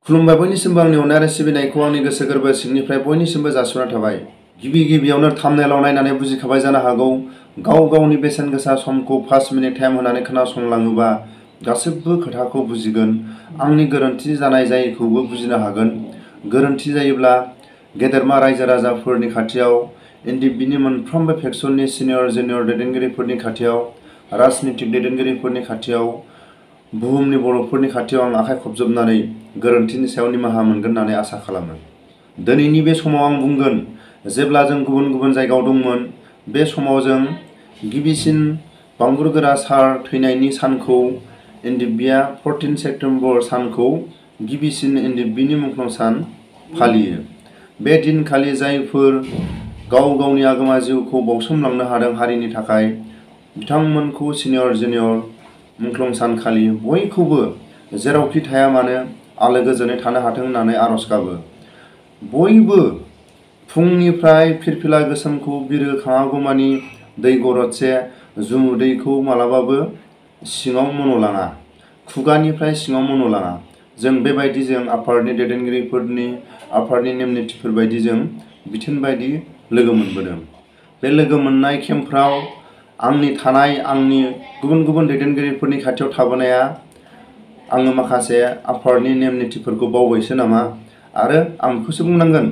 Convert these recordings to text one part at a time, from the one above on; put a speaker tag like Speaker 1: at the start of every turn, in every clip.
Speaker 1: खुलुमबाय बयनिसिमबो आंनि अननाय आरो सिबिनायखौ आंनि गोसो गोरबो सिंनिफ्राय बयनिसिमबो जासिहरनाय थाबाय। गिबियावनो थाम्बनेलाव नायनानै बुजिखाबाय जानो हागौ गाव गावनि बेसेन गोसा समखौ 5 मिनिट टाइम होनानै खोनासंलाङोबा गासिबो खोथाखौ बुजिगोन। आंनि गोरोन्थि जानाय जायैखौबो बुजिनो हागोन। गोरोन्थि जायोब्ला गेदेरमा रायजो राजाफोरनि खाथियाव, एनडिएफबिनि मोनफ्रोमबो फेक्सननि सिनियर जुनियर दैदेनगिरिफोरनि खाथियाव, राजनितिक दैदेनगिरिफोरनि खाथियाव, बुहुमनि बर'फोरनि खाथियाव आं आखाइ खबजोबनानै गोरोन्थिनि सायाव निमाहा मोनगोन होननानै आसा खालामो। दिनैनि बे समाव आं बुंगोन, जेब्ला जों गुबुन गुबुन जायगायाव दंमोन, बे समाव जों गिबिसिन बांगुरगोरा सार थैनायनि सानखौ एनडिएफबिआ 14 सेप्तेम्बर सानखौ गिबिसिन एनडिएफबिनि मुंख्लं सान फालियो। बे दिनखालि जायफोर गाव गावनि आगोमा जिउखौ बाउसोमलांनो हादों हारिनि थाखाय, बिथांमोनखौ सिनियर जुनियर मुंख्लं सानखालि बयखौबो जेरावखि थाया मानो आलो गोजोनै थानो हाथों होननानै आरज गाबो। बयबो फुंनिफ्राय फिरफिला गोसोमखौ बिरहोखाङागौमानि दै गरदसे जुमुदैखौ मालाबाबो सिङाव मन'लाङा, खुगानिफ्राय सिङाव मन'लाङा। जों बेबायदि जों आफादनि दैदेनगिरिफोरनि आफादनि नेम निथिफोर बायदि जों बिथोन बायदि लोगो मोनबोदों। बे लोगो मोननाय केम्पफ्राव आंनि थानाय, आंनि गुबुन गुबुन दैदेनगिरिफोरनि खाथियाव थाबोनाया आङो माखासे आफादनि नेम निथिफोरखौ बावबायसो नामा? आरो आं बेखौसो बुंनांगोन,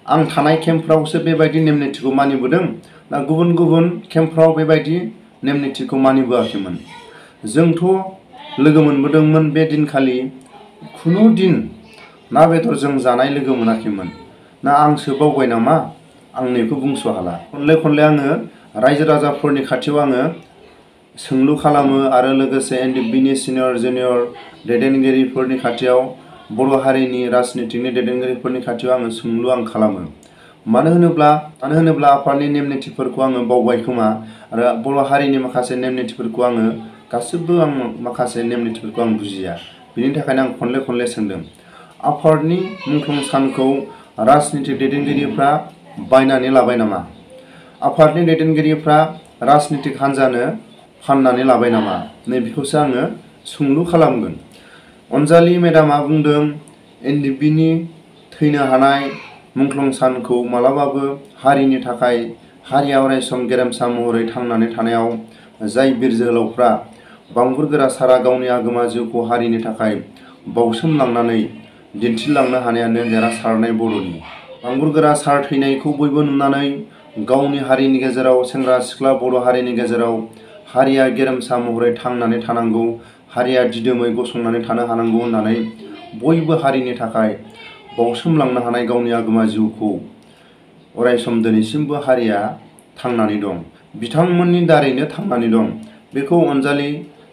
Speaker 1: आं थानाय केम्पफ्रावसो बेबायदि नेम निथिखौ मानिबोदों ना गुबुन गुबुन केम्पफ्राव बेबायदि नेम निथिखौ मानिबोआखैमोन? जोंथ' लोगो मोनबोदोंमोन बे दिनखालि खुनु दिन ना बेदरजों जानाय लोगो मोनाखैमोन। ना आंसो बावबाय नामा? आं नैखौ बुंस' हाला। खनले आङो रायजो राजाफोरनि खाथियाव आङो सोंलु खालामो आरो लोगोसे एनडिएफबिनि सिनियर जुनियर दैदेनगिरिफोरनि खाथियाव, बर' हारिनि राजनितिकनि दैदेनगिरिफोरनि खाथियाव आङो सोंलु खालामो। मानो होनोब्ला आफादनि नेम निथिफोरखौ आङो बावबाय खोमा आरो बर' हारिनि माखासे नेम निथिफोरखौ आङो गासिबो माखासे नेम निथिफोरखौ आं बुजिया। बिनि थाखायनो आं खनले सोंदों। आफादनि मुंख्लं सानखौ राजनितिक दैदेनगिरिफ्रा बायनानै लाबाय नामा? आफादनि दैदेनगिरिफ्रा राजनितिक हान्जानो फाननानै लाबाय नामा? नैबेखौसो आङो सोंलु खालामगोन। अनजालि मेडामा बुंदों, एनडिएफबिनि थैनो हानाय मुंख्लं सानखौ मालाबाबो हारिनि थाखाय, हारिया अरायसम गेरेमसा महरै थांनानै थानायाव जाय बिर जोहोलावफ्रा बांगुरगोरा सारा गावनि आगोमा जिउखौ हारिनि थाखाय बाउसोमलांनानै दिन्थिलांनो हानायानो देरहासारनाय बर'नि। बांगुरगोरा सार थैनायखौ बयबो नुनानै गावनि हारिनि गेजेराव, सेंग्रा सिख्ला बर' हारिनि गेजेराव हारिया गेरेमसा महरै थांनानै थानांगौ, हारिया दिदोमै गसंनानै थानो हानांगौ होननानै बयबो हारिनि थाखाय बाउसोमलांनो हानाय गावनि आगोमा जिउखौ अरायसम दिनैसिमबो हारिया थांनानै दं। बिथांमोननि दारैनो थांनानै दं। बेखौ अनजालि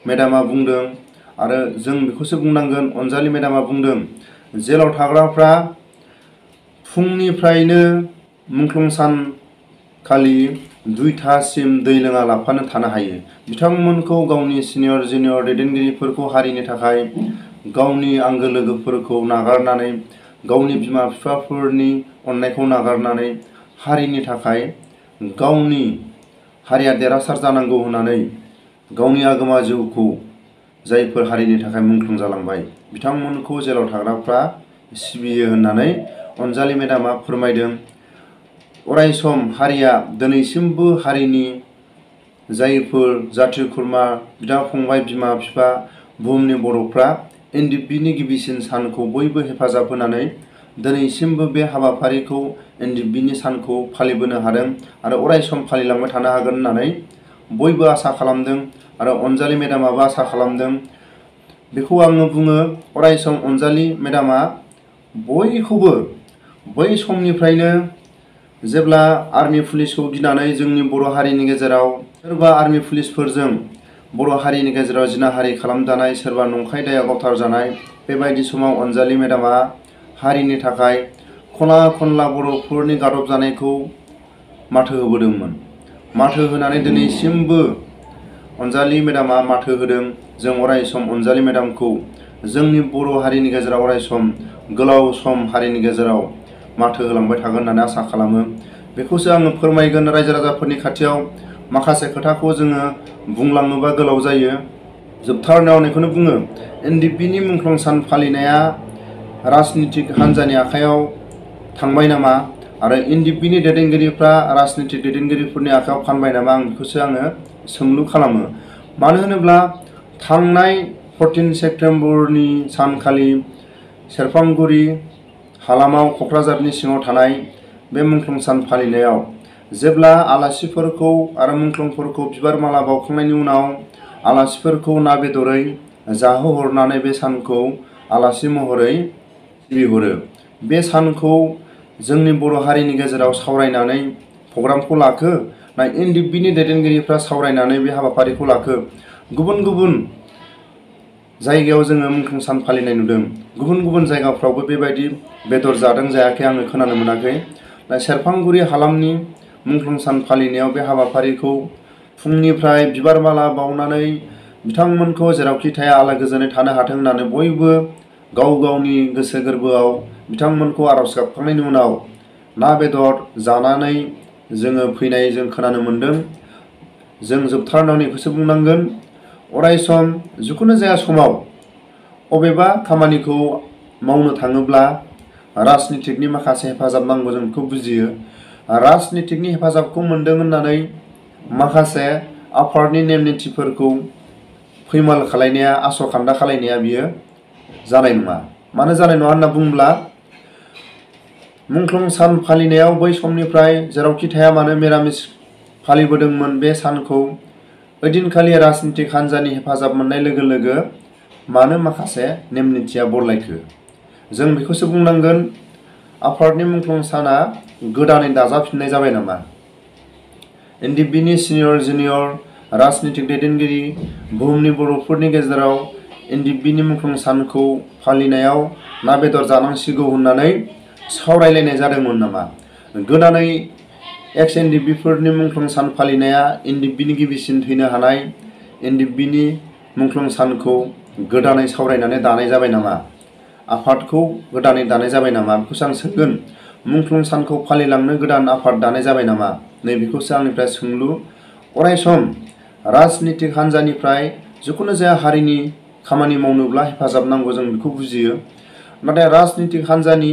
Speaker 1: मेडामा बुंदों आरो जों बेखौसो बुंनांगोन। अनजालि मेडामा बुंदों, जेलाव थाग्राफ्रा फुंनिफ्रायनो मुंख्लं सान खालि 2थासिम दै लोङा लाफानो थानो हायो। बिथांमोनखौ गावनि सिनियर जुनियर दैदेनगिरिफोरखौ हारिनि थाखाय, गावनि आंगो लोगोफोरखौ नागारनानै, गावनि बिमा बिफाफोरनि अननायखौ नागारनानै हारिनि थाखाय, गावनि हारिया देरहासार जानांगौ होननानै गावनि आगोमा जिउखौ जायफोर हारिनि थाखाय मुंख्लं जालांबाय, बिथांमोनखौ जेलाव थाग्राफ्रा सिबियो होननानै अनजालि मेडामा फोरमायदों। अरायसम हारिया दिनैसिमबो हारिनि जायफोर जाथि खुरमा, बिदा फंबाय, बिमा बिफा, बुहुमनि बर'फ्रा एनडिएफबिनि गिबिसिन सानखौ बयबो हेफाजाब होनानै दिनैसिमबो बे हाबाफारिखौ, एनडिएफबिनि सानखौ फालिबोनो हादों आरो अरायसम फालिलांबाय थानो हागोन होननानै बयबो आसा खालामदों आरो अनजालि मेडामाबो आसा खालामदों। बेखौ आङो बुङो, अरायसम अनजालि मेडामा बयखौबो बै समनिफ्रायनो जेब्ला आर्मि पुलिसखौ गिनानै जोंनि बर' हारिनि गेजेराव सोरबा आर्मि पुलिसफोरजों बर' हारिनि गेजेराव जिनाहारि खालामजानाय, सोरबा नंखाय दायाव गावथारजानाय, बेबायदि समाव अनजालि मेडामा हारिनि थाखाय खना खनला बर'फोरनि गादब जानायखौ माथो होबोदोंमोन। माथो होनानै दिनैसिमबो अनजालि मेडामा माथो होदों। जों अरायसम अनजालि मेडामखौ जोंनि बर' हारिनि गेजेराव अरायसम गोलाव सम हारिनि गेजेराव माथो होलांबाय थागोन होननानै आसा खालामो। बेखौसो आङो फोरमायगोन रायजो राजाफोरनि खाथियाव। माखासे खोथाखौ जोङो बुंलाङोबा गोलाव जायो। जोबथारनायाव बेखौनो बुङो, एनडिएफबिनि मुंख्लं सान फालिनाया राजनितिक हान्जानि आखायाव थांबाय नामा आरो एनडिपिनि दैदेनगिरिफ्रा राजनितिक दैदेनगिरिफोरनि आखायाव फानबाय नामा आं बेखौसो आङो सोंलु खालामो। मानो होनोब्ला थांनाय 14 सेप्तेम्बरनि सानखालि सेरफांगुरि हालामाव क'क्राझारनि सिङाव थानाय बे मुंख्लं सान फालिनायाव जेब्ला आलासिफोरखौ आरो मुंख्लंफोरखौ बिबार माला बावखांनायनि उनाव आलासिफोरखौ ना बेदरै जाहोहरनानै बे सानखौ आलासि महरै सिबिहरो। बे सानखौ जोंनि बर' हारिनि गेजेराव सावरायनानै प्रग्रामखौ लाखो ना एनडिपिनि दैदेनगिरिफ्रा सावरायनानै बे हाबाफारिखौ लाखो? गुबुन गुबुन जायगायाव जोङो मुंख्लं सान फालिनाय नुदों। गुबुन गुबुन जायगाफ्रावबो बेबायदि बेदर जादों जायाखै आङो खोनानो मोनाखै। दा सेरफांगुरि हालामनि मुंख्लं सान फालिनायाव बे हाबाफारिखौ फुंनिफ्राय बिबार माला बावनानै बिथांमोनखौ जेरावखि थाया आलो गोजोनै थानो हाथों होननानै बयबो गाव गावनि गोसो गोरबोआव बिथांमोनखौ आर'ज गाबखांनायनि उनाव ना बेदर जानानै जोङो फैनाय जों खोनानो मोन्दों। जों जोबथारनायाव बेखौसो बुंनांगोन, अरायसम जिखुनु जाया समाव अबेबा खामानिखौ मावनो थाङोब्ला राजनितिकनि माखासे हेफाजाब नांगौ, जों बेखौ बुजियो। राजनितिकनि हेफाजाबखौ मोन्दों होननानै माखासे आफादनि नेम निथिफोरखौ फैमाल खालायनाया, आसखान्दा खालायनाया बियो जानाय नङा। मानो जानाय नङा होनना बुङोब्ला मुंख्लं सान फालिनायाव बै समनिफ्राय जेरावखि थाया मानो मिरामिस फालिबोदोंमोन। बे सानखौ ओइदिनखालि राजनितिक हान्जानि हेफाजाब मोननाय लोगो लोगो मानो माखासे नेम निथिया बदलायखो? जों बेखौसो बुंनांगोन, आफादनि मुंख्लं साना गोदानै दाजाबफिननाय जाबाय नामा? एनडिपिनि सिनियर जुनियर राजनितिक दैदेनगिरि बुहुमनि बर'फोरनि गेजेराव एनडिपिनि मुंख्लं सानखौ फालिनायाव ना बेदर जानांसिगौ होननानै सावरायलायनाय जादोंमोन नामा? गोदानै एक्स एनडिपिफोरनि मुंख्लं सान फालिनाया एनडिपिनि गिबिसिन थैनो हानाय एनडिपिनि मुंख्लं सानखौ गोदानै सावरायनानै दानाय जाबाय नामा? आफादखौ गोदानै दानाय जाबाय नामा? बेखौसो आं सोंगोन। मुंख्लं सानखौ फालिलांनो गोदान आफाद दानाय जाबाय नामा? नैबेखौसो आंनिफ्राय सोंलु। अरायसम राजनितिक हान्जानिफ्राय जिखुनु जाया हारिनि खामानि मावनोब्ला हेफाजाब नांगौ, जों बेखौ बुजियो। नाथाय राजनितिक हान्जानि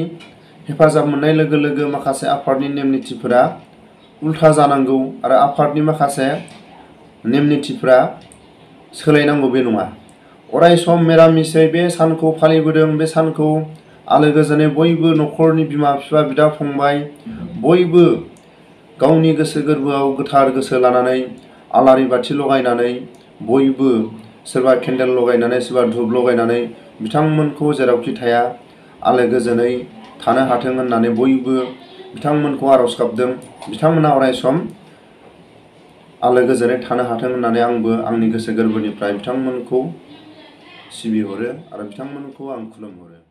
Speaker 1: हेफाजाब मोननाय लोगो लोगो माखासे आफादनि नेम निथिफोरा उल्था जानांगौ आरो आफादनि माखासे नेम निथिफोरा सोलायनांगौ बे नङा। अरायसम मिरामिसै बे सानखौ फालिबोदों। बे सानखौ आलो गोजोनै बयबो न'खरनि बिमा बिफा बिदा फंबाय बयबो गावनि गोसो गोरबोआव गोथार गोसो लानानै आलारि बाथि लगायनानै बयबो सोरबा केन्डेल लगायनानै सोरबा धुप लगायनानै बिथांमोनखौ जेरावखि थाया आलो गोजोनै थानो हाथों होननानै बयबो बिथांमोनखौ आर'ज गाबदों। बिथांमोना अरायसम आलो गोजोनै थानो हाथों होननानै आंबो आंनि गोसो गोरबोनिफ्राय बिथांमोनखौ सिबिहरो आरो बिथांमोनखौ आं खुलुमहरो।